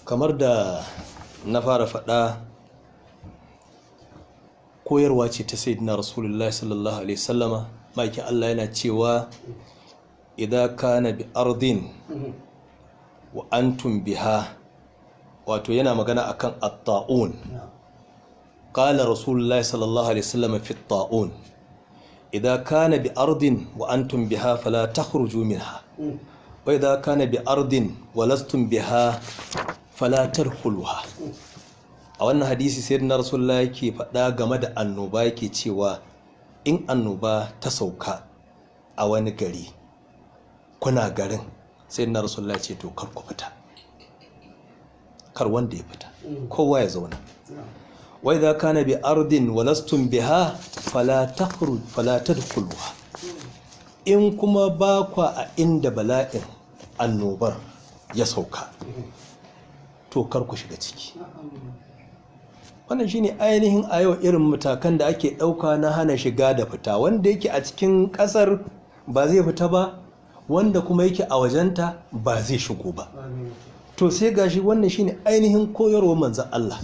Kamar da na fara faɗa, koyarwa ce ta Sayyidina Rasulullahi sallallahu alaihi wasallama. Ma'aikin Allah yana cewa idza kana bi ardin wa antum biha, wato yana magana akan at-ta'un. Qala Rasulullahi sallallahu alaihi wasallama fi at-ta'un idza kana bi ardin wa antum biha fala takhruju minha, wa idza kana bi ardin wa lastum biha fala tadkhuluha. A wannan hadisi Sayyidina Rasulullahi yake faɗa game da annoba, yake cewa in annoba ta sauka a wani gari, kuna garin, Sayyidina Rasulullahi ce to kar ku fita, kar wanda ya fita, kowa ya zauna. Wa idza kana bi ardin wa lastum biha fala takhruj fala tadkhuluha. In kuma ba kwa a inda bala'in annobar ya sauka, to kar ku shiga ciki. Wannan shine ainihin a yau irin matakan da ake ɗauka na hana shiga da fita. Wanda yake a cikin ƙasar ba zai fita ba, wanda kuma yake a wajenta ba zai shigo ba. To sai gashi wannan shine ainihin koyarwar manzon Allah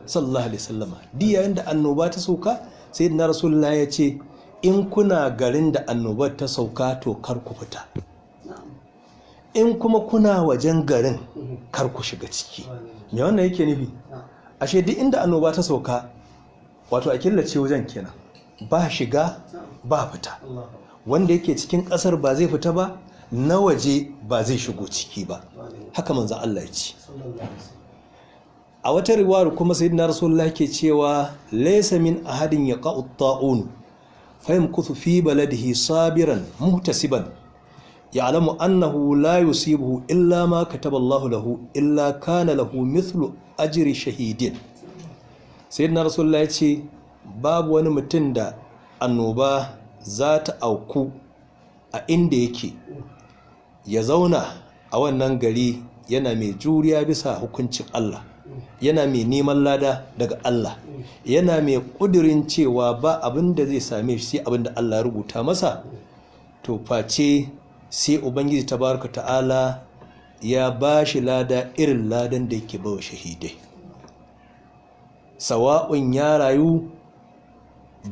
sallallahu alaihi wasallama. Duk yayin da annoba ta sauka, Sayyidina Rasulullahi ya ce in kuna garin da annobar ta sauka to kar ku fita, in kuma kuna wajen garin kar ku shiga ciki. Me wannan yake nufi? Ashe duk inda annoba ta sauka, wato a killace wajen kenan, ba shiga ba fita. Wanda yake cikin kasar ba zai fita ba, na waje ba zai shigo ciki ba. Haka manzon Allah ya ce. A wata riwayar kuma Sayyidina Rasulullahi ke cewa laysa min ahadin yaqa'u at-ta'un fayamkuthu fi baladihi sabiran muhtasiban ya'lamu annahu la yusibuhu illa ma kataba Allahu lahu illa kana lahu mithlu ajri shahidin. Sayyidina Rasulullahi ya ce babu wani mutum da annoba za ta auku a inda yake, ya zauna a wannan gari yana mai juriya bisa hukuncin Allah, yana mai neman lada daga Allah, yana mai ƙudurin cewa ba abin da zai same shi sai abin da Allah ya rubuta masa, to face sai Ubangiji tabaraka ta'ala ya ba shi lada irin ladan da yake bawa shahidai. Sawa'un ya rayu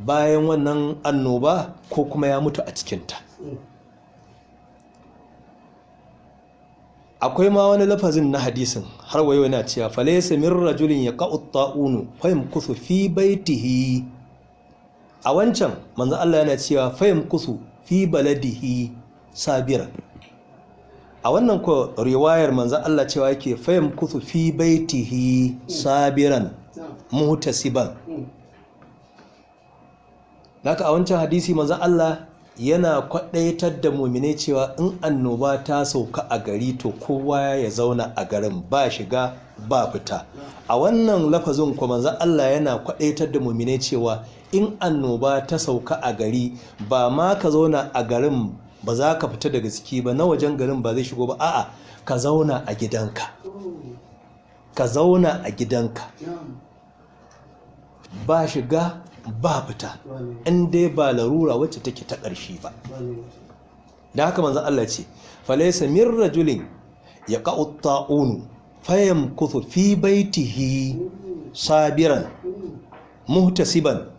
bayan wannan annoba ko kuma ya mutu a cikinta. Akwai ma wani lafazin na hadisin har wayo yana cewa falaysa min rajulin yaqa'u at-ta'unu fayamkuthu fi baitihi. A wancan manzo Allah yana cewa fayamkuthu fi baladihi sabira. A wannan ko riwayar manzo Allah cewa yake fayamkuthu fi baitihi sabiran muhtasiban. Naka a wancan hadisi manzo Allah yana kwadaitar da muminai cewa in annoba ta sauka a gari to kowa ya zauna a garin, ba shiga ba fita. A wannan lafazin kuma manzo Allah yana kwadaitar da muminai cewa in annoba ta sauka a gari ba ma ka zauna a garin ba za ka fita daga ciki ba, na wajen garin ba zai shigo ba, a'a ka zauna a gidanka. Ka zauna a gidanka, ba shiga ba fita, in dai ba larura wacce take ta ƙarshe ba. Da haka manzon Allah ce falaysa min rajulin yaqa'u at-ta'unu fayamkuthu fi baitihi sabiran muhtasiban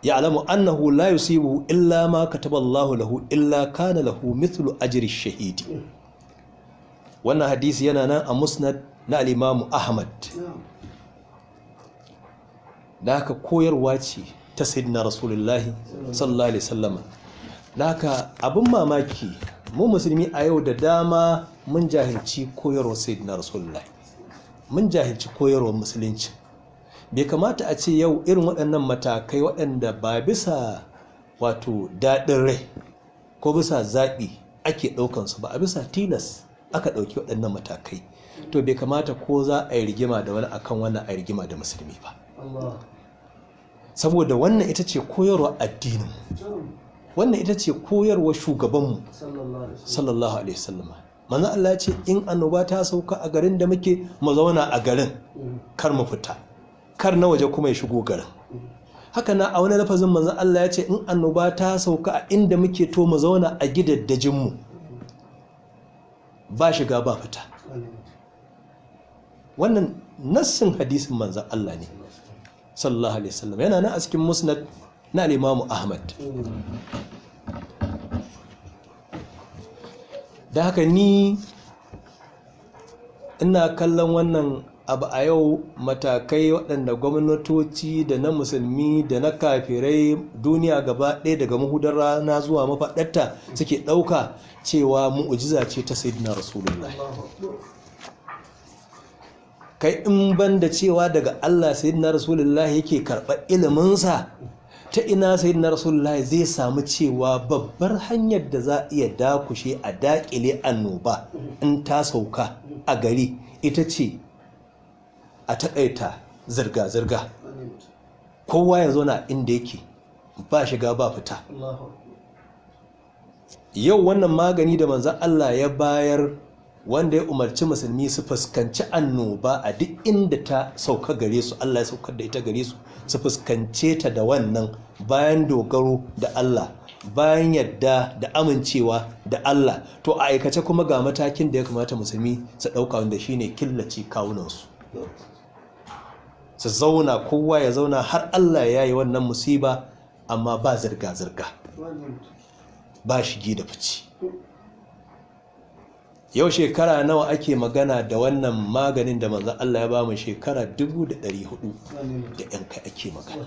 ya'lamu annahu la yusibuhu illa ma kataba Allahu lahu illa kana lahu mithlu ajri ash-shahidi. Wannan hadisi yana nan a Musnad na al-Imam Ahmad. Da haka koyarwa ce ta Sayyidina Rasulullahi sallallahu alaihi wasallam. Da haka abin mamaki mu musulmi a yau da dama mun jahilci koyarwar Sayyidina Rasulullahi, mun jahilci koyarwar musulunci. Bai kamata a ce yau irin waɗannan matakai waɗanda ba bisa wato daɗin rai ko bisa zaɓi ake ɗaukansu ba, a bisa tilas aka ɗauki waɗannan matakai. To bai kamata ko za a yi rigima da wani akan wannan a yi rigima da musulmi ba. Saboda wannan ita ce koyarwar addinin, wannan ita ce koyarwar shugabanmu sallallahu alaihi wasallama. Manzo Allah ya ce in annoba ta sauka a garin da muke, mu zauna a garin, kar mu fita, kar na waje kuma ya shigo garin. Haka na a wani lafazin manzo Allah ya ce in annoba ta sauka a inda muke to mu zauna a gidaddajin mu, ba shiga ba fita. Wannan nassin hadisin manzan Allah ne sallallahu alaihi wasallam, yana nan a cikin musnad na al-Imam Ahmad. Da haka ni ina kallon wannan abu a yau, matakai waɗanda gwamnatoci da na musulmi da na kafirai duniya gaba ɗaya daga mahudar rana zuwa mafaɗarta suke ɗauka cewa mu'ujiza ce ta Sayyidina Rasulullah. Kai in ban da cewa daga Allah Sayyidina Rasulullah yake karɓar iliminsa, ta ina Sayyidina Rasulullah zai samu cewa babbar hanyar da za a iya dakushe a daƙile annoba in ta sauka a gari ita ce a taƙaita zirga-zirga, kowa ya zauna inda yake, ba shiga ba fita. Yau wannan magani da manzon Allah ya bayar, wanda ya umarci musulmi su fuskanci annoba a duk inda ta sauka gare su, Allah ya saukar da ita gare su, su fuskance ta da wannan, bayan dogaro da Allah, bayan yadda da amincewa da Allah, to a aikace kuma ga matakin da ya kamata musulmi su ɗauka, wanda shine killace kawunansu, su zauna, kowa ya zauna har Allah ya yi wannan musiba, amma ba zirga-zirga, ba shige da fice. Yau shekara nawa ake magana da wannan maganin da manzon Allah ya ba mu? Shekara 1400 da yan kai ake magana,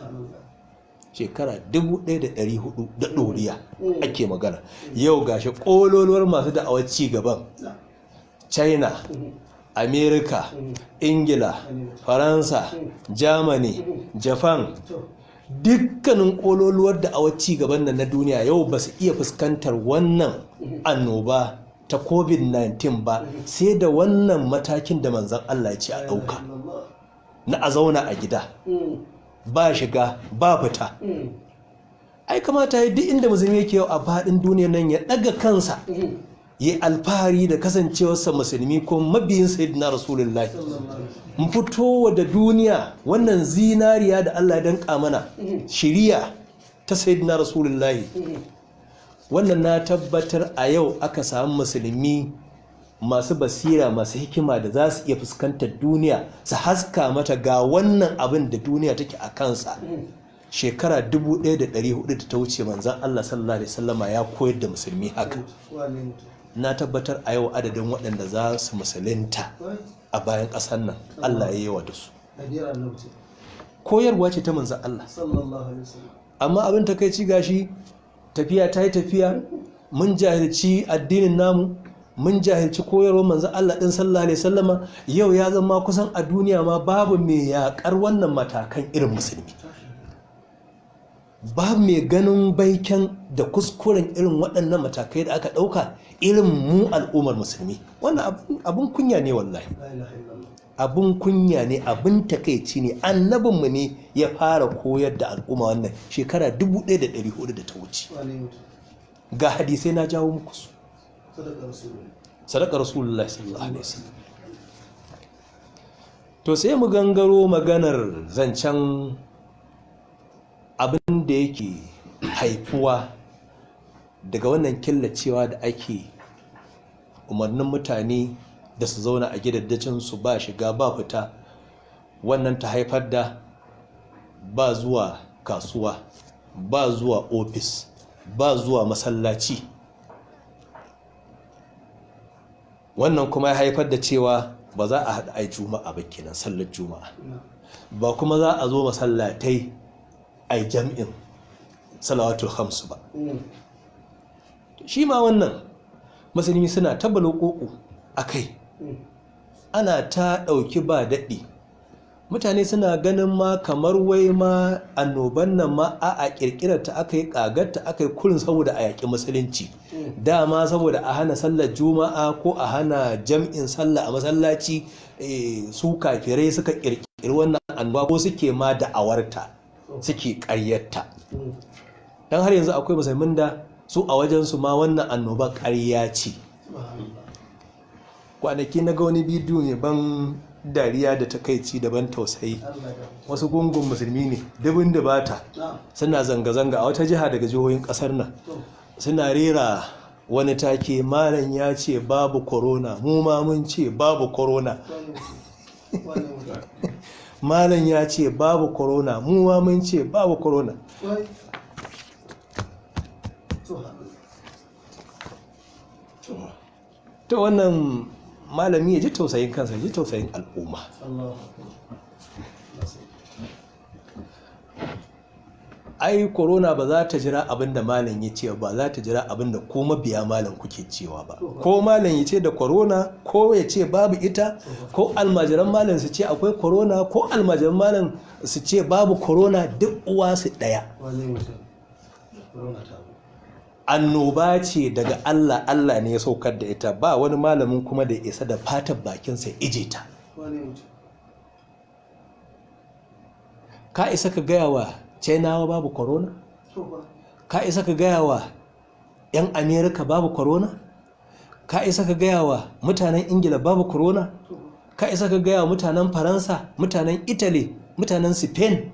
shekara 1400 da ɗoriya ake magana. Yau gashi ƙololuwar masu da'awar ci gaban China, America, Ingila, Faransa, Germany, Japan, dukkanin ƙololuwar da'awar ci gaban nan na duniya yau ba su iya fuskantar wannan annoba ta COVID-19 ba, sai da wannan matakin da manzon Allah ya ce a ɗauka, na a zauna a gida, ba shiga ba fita. Ai kamata ya duk inda musulmi yake yau a faɗin duniya nan ya ɗaga kansa, yi alfahari da kasancewarsa musulmi ko mabiyin Sayyidina Rasulullahi. Mu fito da duniya wannan zinariya da Allah ya danka mana, shiriya ta Sayyidina Rasulullahi. Wannan na tabbatar a yau aka samu musulmi masu basira, masu hikima da za su iya fuskantar duniya su haska mata ga wannan abin da duniya take a kansa. Shekara 1400 da ta wuce manzon Allah sallallahu alaihi wasallama ya koyar da musulmi haka. Na tabbatar a yau adadin waɗanda za su musulunta a bayan ƙasar nan Allah ya yi wa da su. Koyarwa ce ta manzon Allah. Amma abin takaici gashi tafiya ta yi tafiya, mun jahilci addinin namu, mun jahilci koyarwar manzon Allah ɗin sallallahu alaihi wasallama. Yau ya zama kusan a duniya ma babu mai yaƙar wannan matakan irin musulmi, babu mai ganin baiken da kuskuren irin waɗannan matakai da aka ɗauka irin mu al'ummar musulmi. Wannan abun kunya ne wallahi, abun kunya ne, abun takaici ne. Annabinmu ne ya fara koyar da al'umma wannan shekara 1400 da ta wuce. Ga hadisai na jawo muku su. Sadaka Rasulullahi sallallahu alaihi wasallam. To sai mu gangaro maganar zancen abin da yake haifuwa daga wannan killacewa da ake umarnin mutane da su zauna a gidaddacin su, ba shiga ba fita. Wannan ta haifar da ba zuwa kasuwa, ba zuwa ofis, ba zuwa masallaci. Wannan kuma ya haifar da cewa ba za a haɗa ai juma'a ba kenan, sallar juma'a ba, kuma za a zo masallatai ai jam'in salawatul khamsu ba. Shi ma wannan musulmi suna ta balokoko a kai, ana ta ɗauki ba daɗi. Mutane suna ganin ma kamar wai ma annoban nan ma a ƙirƙirar ta aka yi, ƙagar ta aka yi kurin saboda a yaƙi musulunci. Dama saboda a hana sallar juma'a ko a hana jam'in sallah a masallaci, su kafirai suka ƙirƙiri wannan annoba ko suke ma da'awarta, suke ƙaryarta. Don har yanzu akwai musulmin da su a wajensu ma wannan annoba ƙarya ce. Kwanaki na ga wani bidiyo mai ban dariya da takaici da ban tausayi. Wasu gungun musulmi ne dubin dubata suna zanga-zanga a wata jiha daga jihohin kasar nan, suna rera wani take, malam ya ce babu corona, mu ma mun ce babu corona. Malam ya ce babu corona, mu ma mun ce babu corona. To wannan malami ya ji tausayin kansa, ya ji tausayin al'umma. Ai corona ba za ta jira abin da malam ya ce ba, za ta jira abin da ko mabiya malam kuke cewa ba. Ko malam ya ce da corona, ko ya ce babu ita, ko almajiran malam su ce akwai corona, ko almajiran malam su ce babu corona, duk uwa su ɗaya. Annoba ce daga Allah, Allah ne ya saukar da ita, ba wani malamin kuma da isa da fatan bakinsa ya ije ta. Ka isa ka gaya wa Chinawa babu corona? Ka isa ka gaya wa 'yan Amerika babu corona? Ka isa ka gaya wa mutanen Ingila babu corona? Ka isa ka gaya wa mutanen Faransa, mutanen Italy, mutanen Spain?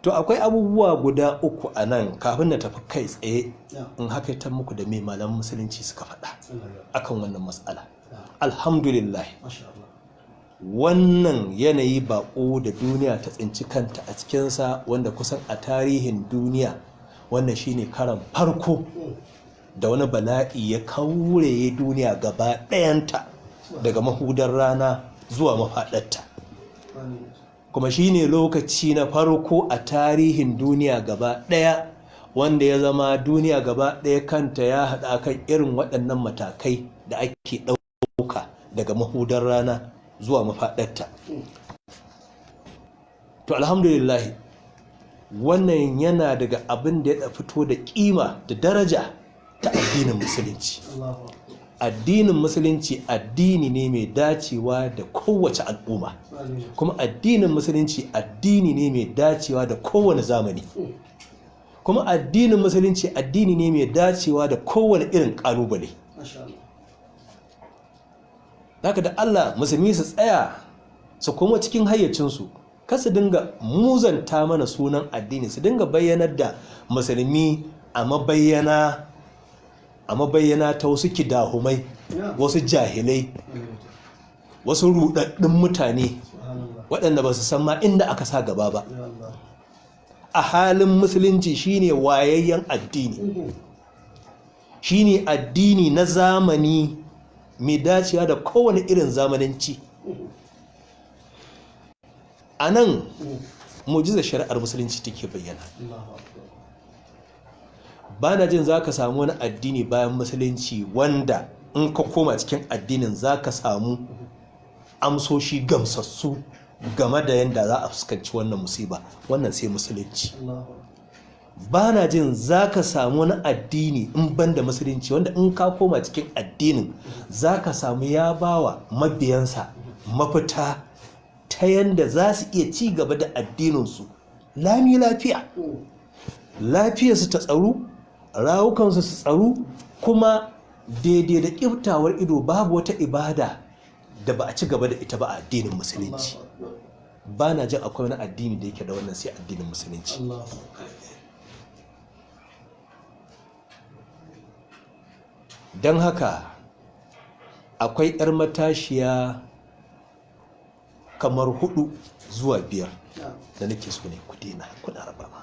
To akwai abubuwa guda uku a nan kafin na tafi kai tsaye in haka ta muku da mai malaman musulunci suka faɗa akan wannan matsala. Alhamdulillah, wannan yanayi baƙo da duniya ta tsinci kanta a cikinsa, wanda kusan a tarihin duniya wannan shine karan farko da wani bala'i ya kaureye duniya gaba ɗayanta daga mahudar rana zuwa mafaɗarta. Kuma shine lokaci na farko a tarihin duniya gaba ɗaya wanda ya zama duniya gaba ɗaya kanta ya haɗa kan irin waɗannan matakai da ake ɗauka daga mahudar rana zuwa mafaɗarta. To alhamdulillah, wannan yana daga abin da ya fito da ƙima da daraja ta addinin musulunci. Addinin musulunci addini ne mai dacewa da kowace al'umma, kuma addinin musulunci addini ne mai dacewa da kowane zamani, kuma addinin musulunci addini ne mai dacewa da kowane irin ƙalubale. Haka da Allah musulmi su tsaya su kuma cikin hayyacinsu, kar su dinga muzanta mana sunan addini, su dinga bayyanar da musulmi a mabayyana ta wasu kidahumai, wasu jahilai, wasu rudaddun mutane waɗanda ba su san ma inda aka sa gaba ba. A halin musulunci shine wayayyen addini, shine addini na zamani mai dacewa da kowane irin zamananci. A nan mu'jizar shari'ar musulunci take bayyana. Ba na jin za ka samu wani addini bayan musulunci wanda in ka koma cikin addinin za ka samu amsoshi gamsassu game da yadda za a fuskanci wannan musiba, wannan sai musulunci. Ba na jin za ka samu wani addini in ban da musulunci wanda in ka koma cikin addinin za ka samu ya bawa mabiyansa mafita ta yadda za su iya ci gaba da addininsu lami lafiya, lafiyarsu ta tsaru, rawukansu su tsaru, kuma daidai da ƙiftawar ido babu wata ibada da ba a ci gaba da ita ba a addinin musulunci. Ba na jin akwai wani addini da yake da wannan sai addinin musulunci. Don haka akwai 'yar matashiya kamar 4 zuwa 5 da nake so ne ku daina kuna raba ma.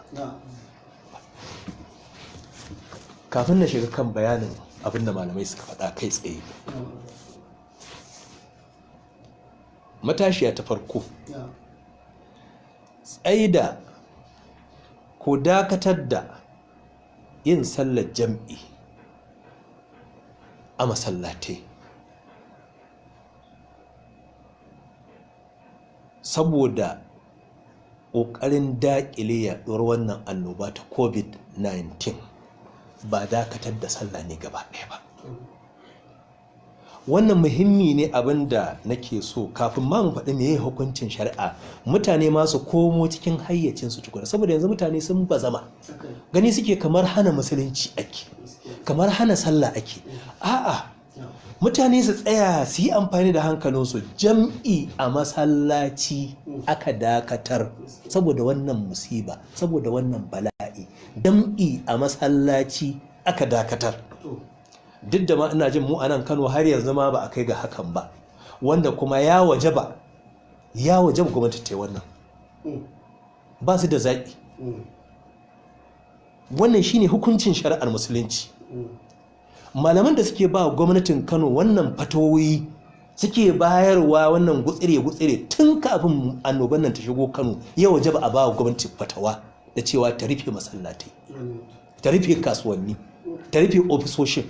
Kafin na shiga kan bayanin abin da malamai suka faɗa kai tsaye, matashiya ta farko, tsaida ko dakatar da yin sallar jam'i a masallatai saboda ƙoƙarin daƙile yaɗuwar wannan annoba ta COVID-19 ba dakatar da sallah ne gaba ɗaya ba. Wannan muhimmi ne abin da nake so kafin ma mu faɗi meye hukuncin shari'a, mutane ma su komo cikin hayyacinsu tukuna, saboda yanzu mutane sun bazama, gani suke kamar hana musulunci ake, kamar hana sallah ake. A'a, mutane su tsaya su yi amfani da hankalinsu. Jam'i a masallaci aka dakatar saboda wannan musiba, saboda wannan bala'i. Jam'i a masallaci aka dakatar. Duk da ma ina jin mu a nan Kano har yanzu ma ba a kai ga hakan ba, wanda kuma ya wajaba gwamnati ta yi wannan. Ba su da zaɓi. Wannan shine hukuncin shari'ar musulunci. Malaman da suke ba gwamnatin Kano wannan fatawoyi, suke bayarwa wannan gutsire-gutsire tun kafin annoban nan ta shigo Kano, ya wajaba a ba gwamnati fatawa da cewa ta rufe masallatai, ta rufe kasuwanni, ta rufe ofisoshin.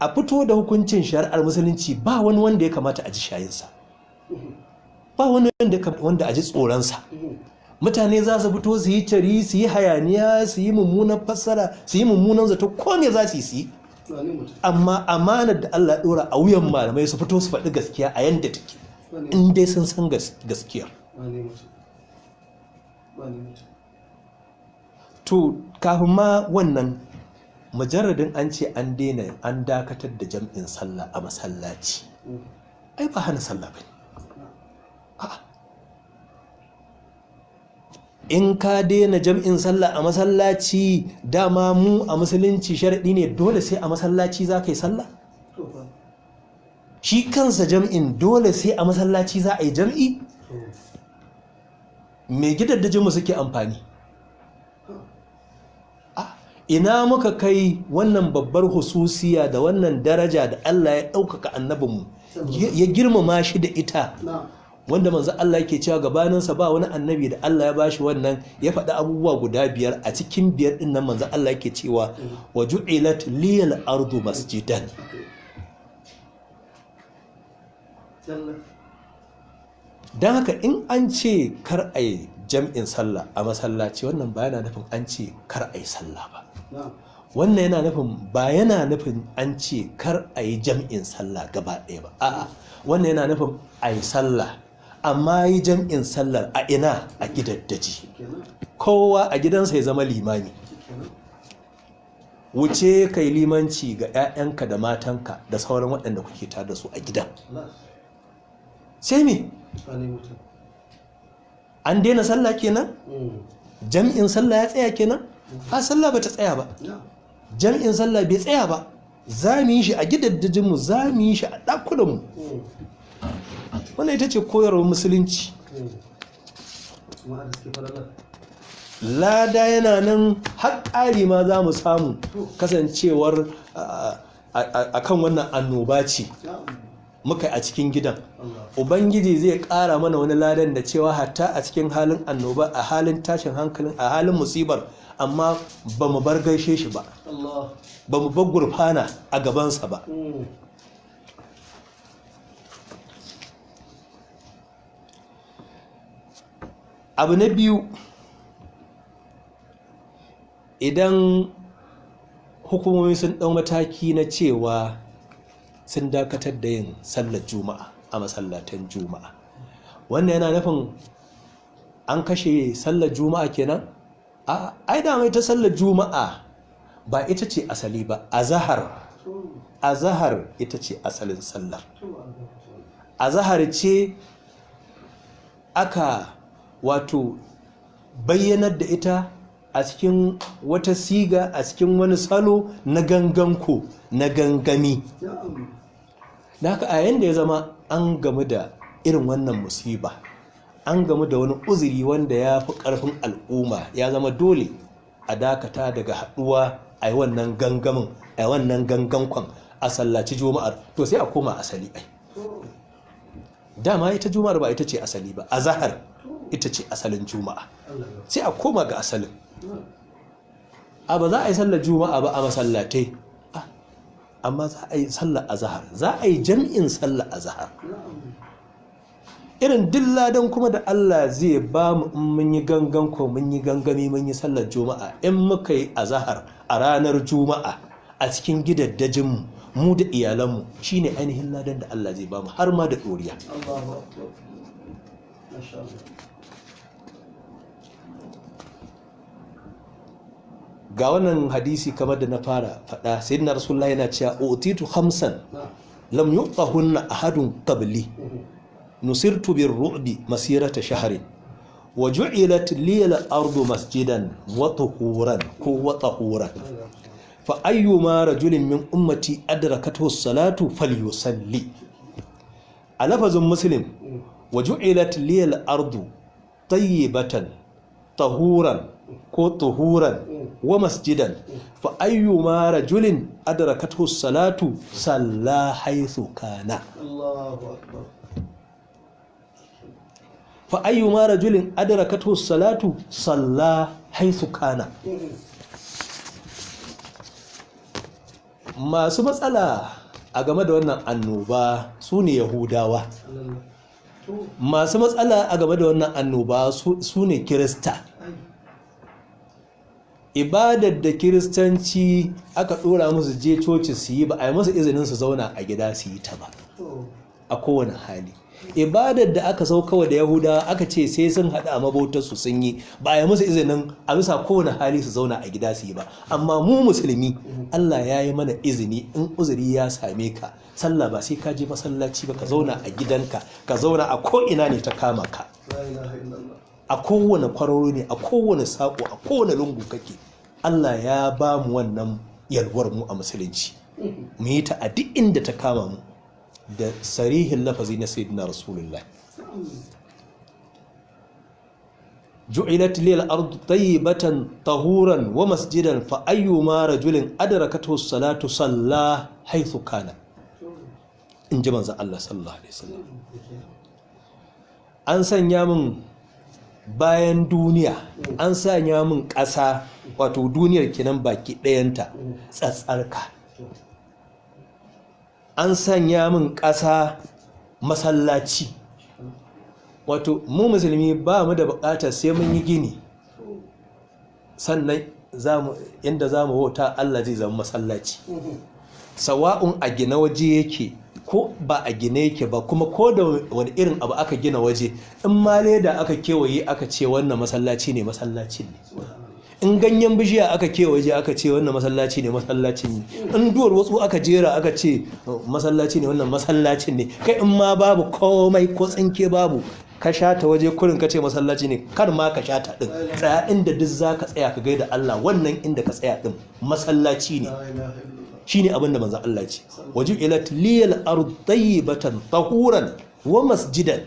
A fito da hukuncin shari'ar musulunci, ba wani wanda ya kamata a ji shayinsa, ba wani wanda a ji tsoronsa. Mutane za su fito su yi cari, su yi hayaniya, su yi mummunan fassara, su yi mummunan zato, ko me za su yi. Amma amanar da Allah dora a wuyan malamai, su fito su faɗi gaskiya a yanda take, in dai sun san gaskiyar. To kafin ma wannan, mujarradin an ce an daina, an dakatar da jam'in sallah a masallaci, ai ba hana sallah bane. A'a, in ka daina jam'in sallah a masallaci, dama mu a musulunci sharaɗi ne dole sai a masallaci za ka yi sallah. Shi kansa jam'in dole sai a masallaci za a yi jam'i. Me gidaddajinmu suke amfani? Ina muka kai wannan babbar hususiya da wannan daraja da Allah ya ɗaukaka annabinmu, ya girmama shi da ita, wanda manzo Allah yake cewa gabaninsa ba wani annabi da Allah ya bashi wannan, ya faɗi abubuwa guda 5. A cikin 5 ɗin nan manzo Allah yake cewa wa ju'ilat liyal ardu masjidan. Dan haka in an ce kar a yi jam'in sallah a masallaci, wannan ba yana nufin an ce kar a yi sallah ba. Wannan yana nufin ba yana nufin an ce kar a yi jam'in sallah gaba ɗaya ba. A'a, wannan yana nufin a yi sallah, amma yi jam'in sallar a ina? A gidaddaji. Kowa a gidansa ya zama limami. Wuce kai limanci ga 'ya'yanka da matanka da sauran waɗanda kuke tare da su a gidan. Sai me? An daina sallah kenan? Jam'in sallah ya tsaya kenan? Ha, sallah ba ta tsaya ba. Jam'in sallah bai tsaya ba. Za mu yi shi a gidaddajinmu, za mu yi shi a ɗakunanmu. Wannan ita ce koyarwar musulunci. Lada yana nan, har ƙari ma za mu samu kasancewar a kan wannan annoba ce muka a cikin gidan. Ubangiji zai ƙara mana wani ladan da cewa hatta a cikin halin annoba, a halin tashin hankalin, a halin musibar, amma ba mu bar gaishe shi ba, ba mu bar gurfana a gabansa ba. Abu na biyu, idan hukumomi sun ɗau mataki na cewa sun dakatar da yin sallar juma'a a masallatan juma'a, wannan yana nufin an kashe sallar juma'a kenan? Ai da mai ta sallar juma'a ba ita ce asali ba. Azahar ita ce asalin sallar. Azahar ce aka wato bayyanar da ita a cikin wata siga, a cikin wani salo na ganganko, na gangami. Da haka a yayin da ya zama an gamu da irin wannan musiba, an gamu da wani uzuri wanda ya fi ƙarfin al'umma, ya zama dole a dakata daga haɗuwa a yi wannan gangamin, a yi wannan gangankon, a sallaci juma'ar, to sai a koma asali. Ai dama ita juma'ar ba ita ce asali ba, azahar ita ce asalin juma'a, sai a koma ga asalin. A ba za a yi sallar juma'a ba a masallatai, amma za a yi sallar azahar, za a yi jam'in sallar azahar. Irin dilladan kuma da Allah zai ba mu in mun yi gangan ko mun yi gangami mun yi sallar juma'a, in muka yi azahar a ranar juma'a a cikin gidaddajinmu mu da iyalanmu, shine ainihin ladan da Allah zai ba mu har ma da ɗoriya. Ga wannan hadisi kamar da na fara faɗa, sayyidina rasulullah yana cewa utitu khamsan lam yu'tahunna ahadun qabli, nusirtu bir-ru'bi masirata shahrin, wa ju'ilat li al-ardu masjidan wa tuhuran ko wa tahuran. Fa ayyuma rajulin min ummati adrakathu salatu falyusalli. A lafazin Muslim, wa ju'ilat liyal ardu tayyibatan tahuran ko tuhuran wa masjidan fa ayyuma rajulin adrakathu salatu salla haythu kana. Allahu akbar. Fa ayyuma rajulin adrakathu salatu salla haythu kana. Masu matsala a game da wannan annoba su ne Yahudawa. Masu matsala a game da wannan annoba su ne Kirista. Ibadar da Kiristanci aka dora musu je coci su yi, ba a yi musu izinin su zauna a gida su yi ta ba a kowane hali. Ibadar da aka saukawa da Yahudawa aka ce sai sun haɗu a mabautarsu sun yi, ba a yi musu izinin a bisa kowane hali su zauna a gida su yi ba. Amma mu musulmi, Allah ya yi mana izini, in uzuri ya same ka, sallah ba sai ka je masallaci ba, ka zauna a gidanka, ka zauna a ko'ina ne ta kama ka, La ilaha illallah. a kowane kwararo ne, a kowane saƙo, a kowane lungu kake. Allah ya ba mu wannan yalwar mu a musulunci, mu yi ta a duk inda ta kama mu, da sarihin lafazi na Sayyidina Rasulullah. Ju'ilat lil ardu tayyibatan tahuran wa masjidan fa ayyuma rajulin adrakathu salatu salla haythu kana. In ji manzon Allah sallallahu alaihi wasallam. An sanya min bayan duniya, an sanya min ƙasa, wato duniyar kenan baki ɗayanta, tsatsarka. An sanya min ƙasa masallaci. Wato mu musulmi ba mu da buƙatar sai mun yi gini sannan inda za mu bauta Allah zai zama masallaci. Sawa'un a gina waje yake ko ba a gine yake ba, kuma ko da wani irin abu aka gina waje, in ma leda aka kewaye aka ce wannan masallaci ne, masallacin ne. In ganyen bishiya aka kewaye aka ce wannan masallaci ne, masallacin ne. In duwar wasu aka jera aka ce masallaci ne, wannan masallacin ne. Kai, in ma babu komai, ko tsinke babu, ka shata waje kurin ka ce masallaci ne, kar ma ka shata din, tsaya inda duk zaka tsaya ka gaida Allah, wannan inda ka tsaya din masallaci ne. La ilaha illallah. Shine abin da manzon Allah ce, waju'ilat liyal ardu tayyibatan tahuran wa masjidan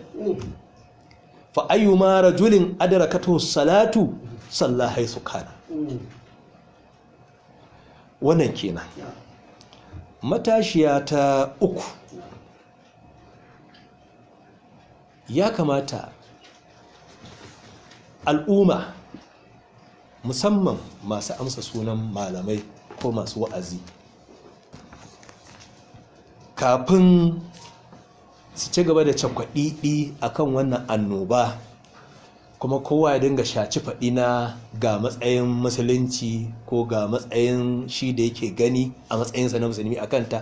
fa ayyuma rajulin adrakathu salatu salla haythu kana. Wannan kenan. Matashiya ta uku, ya kamata al'umma, musamman masu amsa sunan malamai ko masu wa'azi, kafin su ci gaba da cakwaɗiɗi akan wannan annoba, kuma kowa ya dinga shaci faɗi na ga matsayin musulunci ko ga matsayin shi da yake gani a matsayinsa na musulmi a kanta,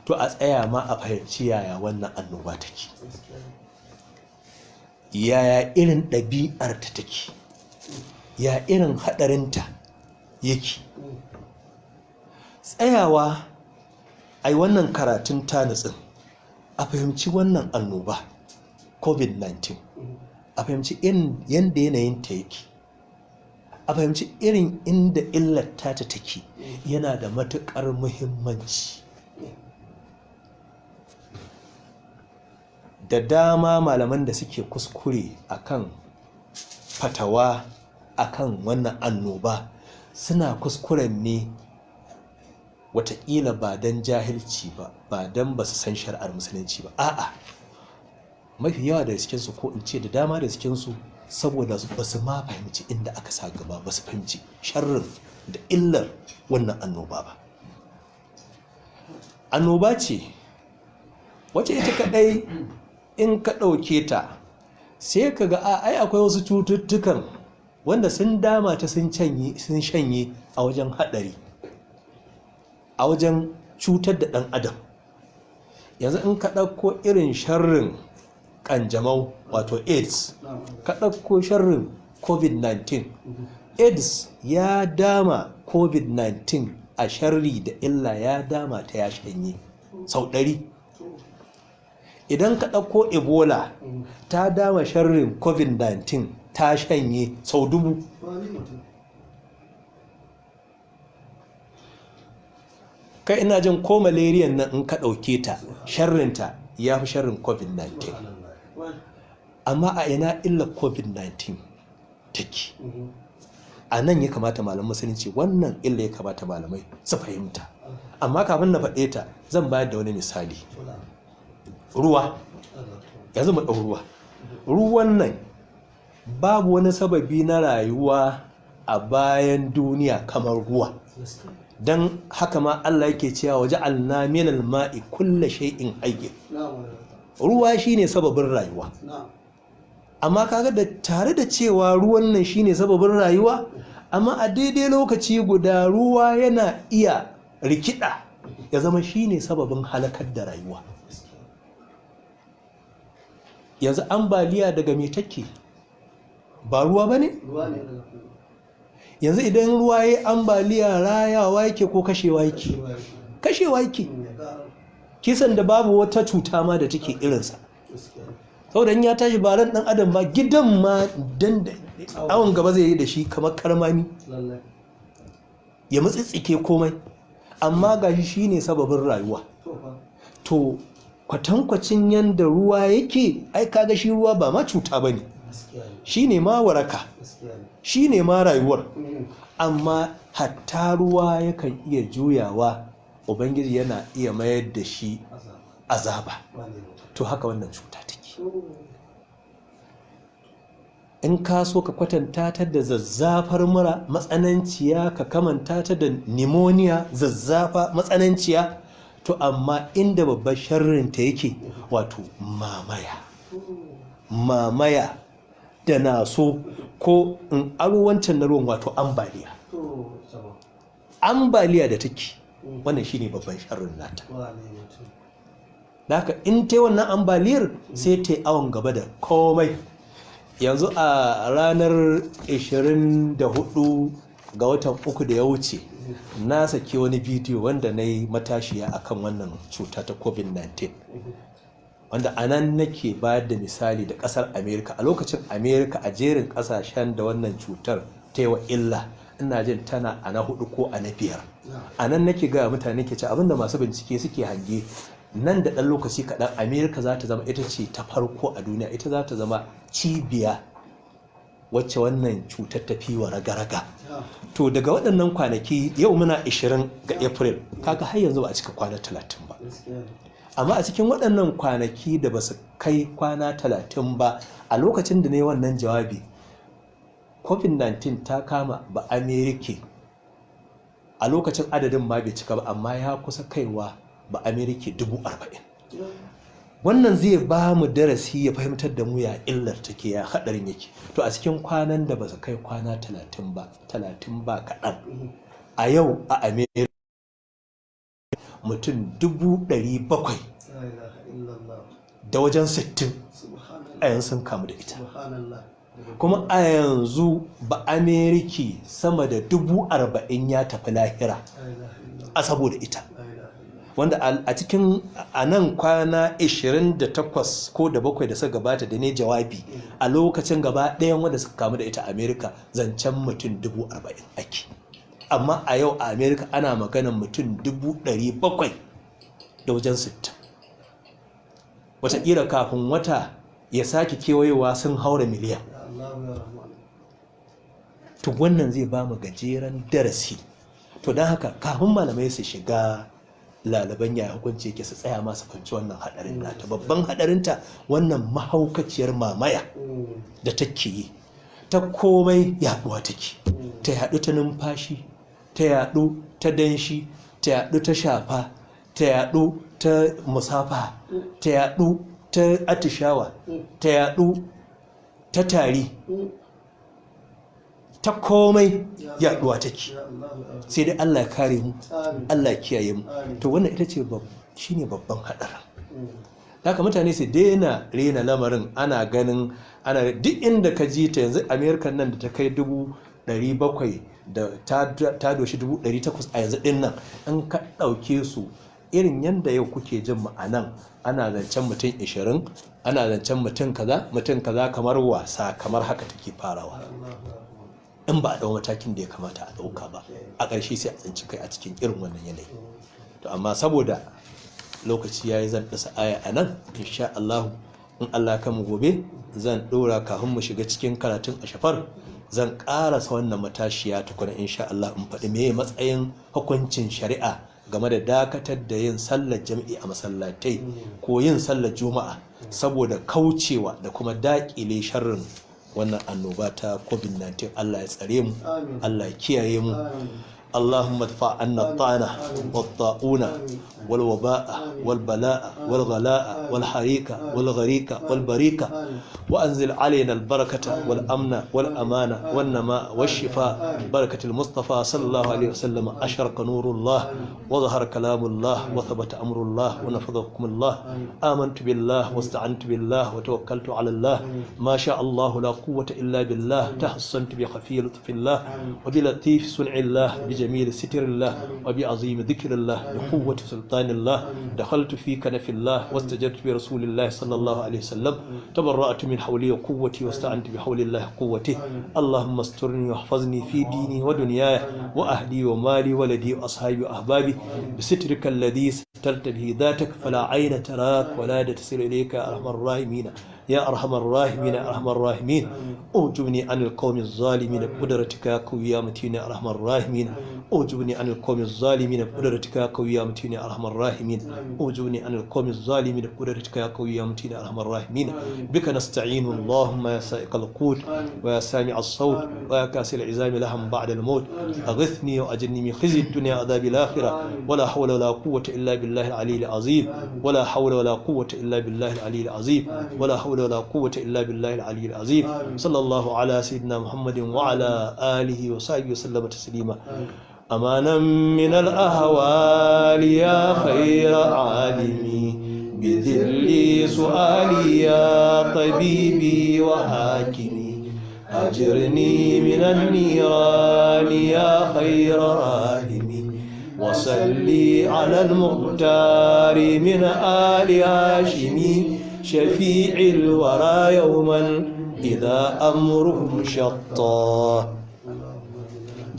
to a tsaya ma a fahimci yaya wannan annoba take, yaya irin ɗabi'ar ta take, ya irin haɗarinta yake. Tsayawa ai wannan karatun tanutsin, a fahimci wannan annoba COVID-19, a fahimci irin yadda yanayin ta yake, a fahimci irin inda illar ta take, yana da matuƙar muhimmanci. Da dama malaman da suke kuskure akan fatawa akan wannan annoba suna kuskuren ne watakila ba don jahilci ba, ba don ba su san shari'ar musulunci ba, a'a, mafi yawa da cikinsu, ko in ce da dama da cikinsu, saboda ba su ma fahimci inda aka sa gaba, ba su fahimci sharrin da illar wannan annoba ba. Annoba ce wacce ita kadai in ka ɗauke ta sai ka ga ai akwai wasu cututtukan wanda sun dama ta sun shanye a wajen haɗari, a wajen cutar da ɗan adam. Yanzu in ka ɗauko irin sharrin ƙanjamau, wato AIDS, ka ɗauko sharrin COVID-19, AIDS ya dama COVID-19 a sharri da illa, ya dama ta ya shanye sau 100. Idan ka ɗauko Ebola, ta dama sharrin COVID-19 ta shanye sau 1000. Kai, ina jin ko malariyan nan in ka ɗauke ta, sharrinta ya fi sharrin COVID-19. Subhanallah. Wai. Amma a ina illar COVID-19 take? A nan ya kamata malam musulunci, wannan illa ya kamata malamai su fahimta. Amma kafin na faɗe ta, zan bayar da wani misali. Tula. Ruwa. Allah. Yanzu mu ɗau ruwa. Ruwan nan babu wani sababi na rayuwa a bayan duniya kamar ruwa. Gaskiya. Don haka ma Allah yake cewa waje alna minal ma'i kulla shay'in hayy. Na'am. Ruwa shine sababin rayuwa. Na'am. Amma kaga da tare da cewa ruwan nan shine sababin rayuwa, amma a daidai lokaci guda ruwa yana iya rikida ya zama shine sababin halakar da rayuwa. Gaskiya. Yanzu ambaliya daga me take? Ba ruwa bane? Ruwa ne daga kuma. Yanzu idan ruwa ya ambaliya, rayawa yake ko kashewa yake? Ruwa yake. Kashewa yake. Ya ƙara. Kisan da babu wata cuta ma da take irinsa. Gaskiya. Saboda in ya tashi, ba ran dan adam ba, gidan ma dan awon gaba zai yi da shi kamar karmami. Lallai. Ya mutsitsike komai. Amma gashi shine sababin rayuwa. To fa. To kwatankwacin yanda ruwa yake, ai kaga shi ruwa ba ma cuta bane. Gaskiya ne. Shine ma waraka. Gaskiya ne. Shine ma rayuwar. Amma hatta ruwa yakan iya juyawa, ubangiji yana iya mayar da shi Azaba. azaba. Wane mutum. To haka wannan cuta take. In ka so ka kwatanta ta da zazzafar mura matsananciya, ka kamanta ta da pneumonia, zazzafa matsananciya. To amma inda babbar sharrin ta yake, wato mamaya. Mamaya da naso, ko in aro wancan na ruwan, wato ambaliya. To sama. Ambaliya da take, wannan shine babban sharrin nata. Wane mutum. Da haka in ta yi wannan ambaliyar, sai ta yi awon gaba da komai. Yanzu a ranar 24 ga watan uku da ya wuce, na saki wani bidiyo wanda na yi matashiya akan wannan cuta ta COVID-19, wanda a nan nake bayar da misali da kasar America. A lokacin America a jerin kasashen da wannan cutar ta yi wa illa, ina jin tana a na hudu ko a na biyar. A nan nake gaya mutane ke ce abinda masu bincike suke hange, nan da ɗan lokaci kaɗan Amerika za ta zama ita ce ta farko a duniya, ita za ta zama cibiya wacce wannan cutar ta fi wa raga-raga. To daga waɗannan kwanaki, yau muna 20 ga April, kaga har yanzu ba a cika kwana 30 ba. Gaskiya ne. Amma a cikin waɗannan kwanaki da ba su kai kwana 30 ba, a lokacin da na yi wannan jawabi, COVID-19 ta kama ba Amerika a lokacin adadin ma bai cika ba, amma ya kusa kaiwa ba Amerika 40,000. Wannan zai ba mu darasi, ya fahimtar da mu ya illar take, ya haɗarin yake. To a cikin kwanan da ba su kai kwana 30 ba, 30 ba kaɗan, a yau a Amerika mutum 700,000 La ilaha illallah. da wajen 60 Subhanallah. a yanzu sun kamu da ita. Subhanallah. Kuma a yanzu ba Ameriki sama da 40,000 ya tafi lahira La ilaha illallah. a saboda ita. La ilaha illallah. Wanda a cikin a nan kwana 28 ko da bakwai da suka gabata da ne jawabi, a lokacin gaba ɗayan wanda suka kamu da ita a Amerika zancen mutum 40,000 ake. Amma a yau a Amerika ana maganan mutum 700,000 da wajen 60. Wataƙila kafin wata ya sake kewayewa sun haura miliyan. Ya Allah ya Rahman. To wannan zai ba mu gajeren darasi. To don haka kafin malamai su shiga lalaban yaya hukunci yake, su tsaya masu fahimci wannan hadarin nata. Babban hadarinta wannan mahaukaciyar mamaya da take yi ta komai, yaduwa take, ta yadu ta numfashi, ta yadu ta danshi, ta yadu ta shafa, ta yadu ta musafa, ta yadu ta atishawa, ta yadu ta tari, ta komai yaduwa take. Ya Allah ya Rahman. Sai dai Allah ya kare mu. Amin. Allah ya kiyaye mu. Amin. To wannan ita ce shine babban hadarin. Haka mutane su daina rena lamarin, ana ganin ana duk inda ka ji ta. Yanzu Amerika nan da ta kai 700,000 da ta doshi 800,000 a yanzu din nan, in ka ɗauke su irin yadda yau kuke jin mu a nan, ana zancen mutum 20, ana zancen mutum kaza, mutum kaza, kamar wasa, kamar haka take farawa. Ya Allah ya Rahman. In ba a ɗau matakin da ya kamata a ɗauka ba, a ƙarshe sai a tsinci kai a cikin irin wannan yanayi. To amma saboda lokaci yayi, zan dasa aya a nan. Insha Allah, in Allah ya mu gobe, zan dora kafin mu shiga cikin karatun ashafar. Zan karasa wannan matashiya tukuna, insha Allah, in faɗi meye matsayin hukuncin shari'a game da dakatar da yin sallar jam'i a masallatai ko yin sallar Juma'a saboda kaucewa da kuma daƙile sharrin wannan annoba ta COVID-19. Allah ya tsare mu. Amin. Allah ya kiyaye mu. Amin. اللهم ادفع عنا الطعنة والطاعون والوباء والبلاء والغلاء والحريق والغريق والبريق، وأنزل علينا البركة والأمن والأمان والنماء والشفاء. بركة المصطفى صلى الله عليه وسلم. أشرق نور الله، وظهر كلام الله، وثبت أمر الله، ونفذ حكم الله. آمنت بالله، واستعنت بالله، وتوكلت على الله. ما شاء الله لا قوة إلا بالله. تحصنت بخفي لطف الله، وبلطيف صنع الله، بجميل ستر الله، وبعظيم ذكر الله، بقوة سلطان الله. دخلت في كنف الله، واستجرت برسول الله صلى الله عليه وسلم. تبرأت من حولي وقوتي، واستعنت بحول الله قوته. اللهم استرني واحفظني في ديني ودنياي وأهلي ومالي ولدي وأصحابي وأحبابي بسترك الذي سترت به ذاتك، فلا عين تراك ولا يد تصل إليك. يا أرحم الراحمين، يا أرحم الراحمين، يا أرحم الراحمين. أوجبني عن القوم الظالمين بقدرتك يا قوي يا متين، يا أرحم الراحمين. أوجبني عن القوم الظالمين بقدرتك يا قوي يا متين، يا أرحم الراحمين. أوجبني عن القوم الظالمين بقدرتك يا قوي يا متين، يا أرحم الراحمين. بك نستعين اللهم، يا سائق القوت، ويا سامع الصوت، ويا كاسر العظام لهم بعد الموت. أغثني وأجرني من خزي الدنيا عذاب الآخرة. ولا حول ولا قوة إلا بالله العلي العظيم. ولا حول ولا قوة إلا بالله العلي العظيم. ولا حول ولا قوة إلا بالله العلي العظيم. صلى الله على سيدنا محمد وعلى آله وصحبه وسلم تسليما. أمانا من الأهوال يا خير عالمي، بذل سؤالي يا طبيبي وحاكمي. أجرني من النيران يا خير راحمي، وصلي على المختار من آل هاشم، شفيع الورى يوما إذا أمرهم شطا.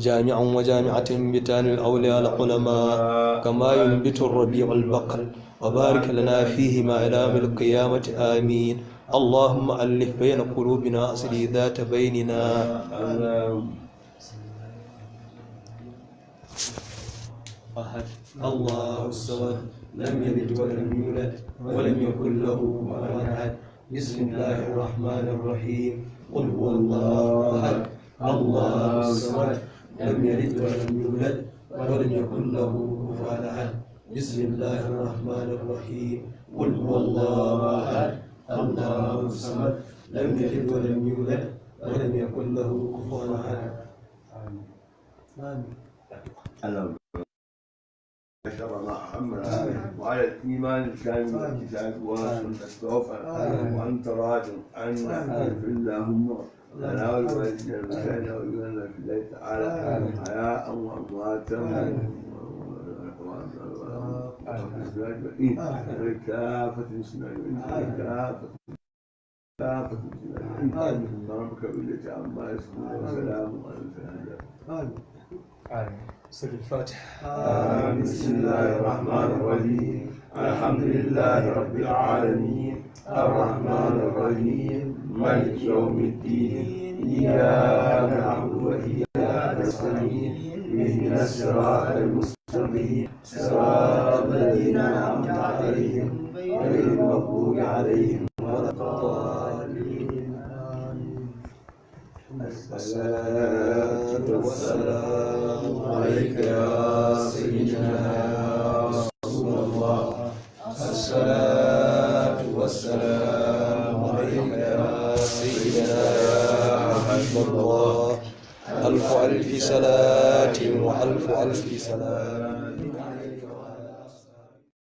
جامع وجامعة بتان الأولياء العلماء كما ينبت الربيع البقل، وبارك لنا فيهما إلى يوم القيامة، آمين. اللهم ألف بين قلوبنا، أصلي ذات بيننا. أحد، الله الصمد، لم يلد ولم يولد ولم يكن له كفوا أحد. بسم الله الرحمن الرحيم. قل هو الله أحد، الله الصمد، لم يلد ولم يولد ولم يكن له كفوا أحد. بسم الله الرحمن الرحيم. قل هو الله أحد، الله الصمد، لم يلد ولم يولد ولم يكن له كفوا أحد. آمين. اللهم شر ما أمرنا وعلى الإيمان الكامل والكتاب والسنة توفنا وأنت راض عنا. اغفر اللهم لنا ولوالدينا المشايخ وإيماننا في الله تعالى حياء وأمواتا أجمعين، ولكافة المسلمين أجمعين، كافة المسلمين أجمعين. ربك بالله عما يصفون، وسلام على المرسلين. آمين. سر الفاتحة. بسم الله الرحمن الرحيم. الحمد لله رب العالمين، الرحمن الرحيم، مالك يوم الدين. إياك نعبد وإياك نستعين. اهدنا الصراط المستقيم، صراط الذين أنعمت عليهم، غير المغضوب عليهم ولا الضالين. الصلاة والسلام عليك يا سيدنا رسول الله. الصلاة والسلام عليك يا سيدنا يا حبيب الله. ألف ألف صلاة وألف ألف سلام.